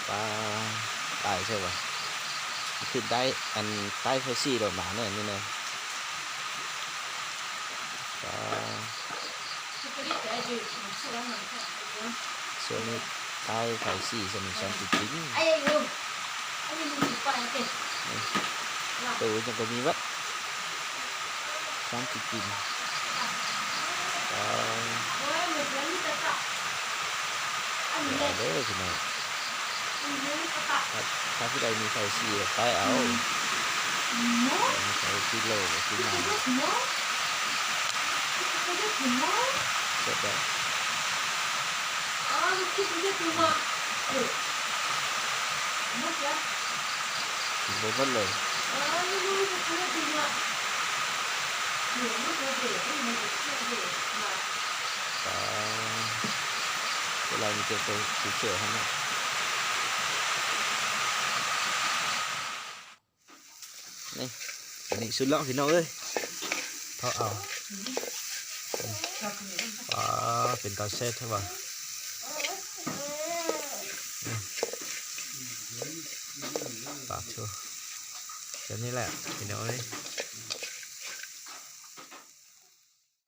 ປາ ຫຼາຍແທ້ຫວາ ຂຶ້ນໃຕ້ ອັນໃຕ້ໄຟສີໂດດມາແນ່ນີ້ນະ ປາ ຊ່ວງນີ້ໃຕ້ໄຟສີ ຊ່ວງນີ້ຊ້ອນຈິງໆ ນີ້ ໂຕຫຍັງກໍມີເບິດ ຊ້ອນຈິງໆ ປາ ເດີພີ່ນ້ອງ ຖ້າ ຖ້າຜູ້ໃດມີໄຟສີກໍໄປເອົາ ໄປກິໂລ ໄປກິນມາ ເກັບໄດ້ ກິນບໍ່ເບິດເລີຍ ປາ ເວລາມີແຕ່ໂຕຂຽວໆ ຫັ້ນນະ ນີ້ ອັນນີ້ສຸດແລ້ວພີ່ນ້ອງເອີຍ ເທາະເອົາ ປາ ເປັນຕາແຊບແທ້ຫວາ ປາໂທ້ ແບບນີ້ແຫຼະພີ່ນ້ອງເອີຍ.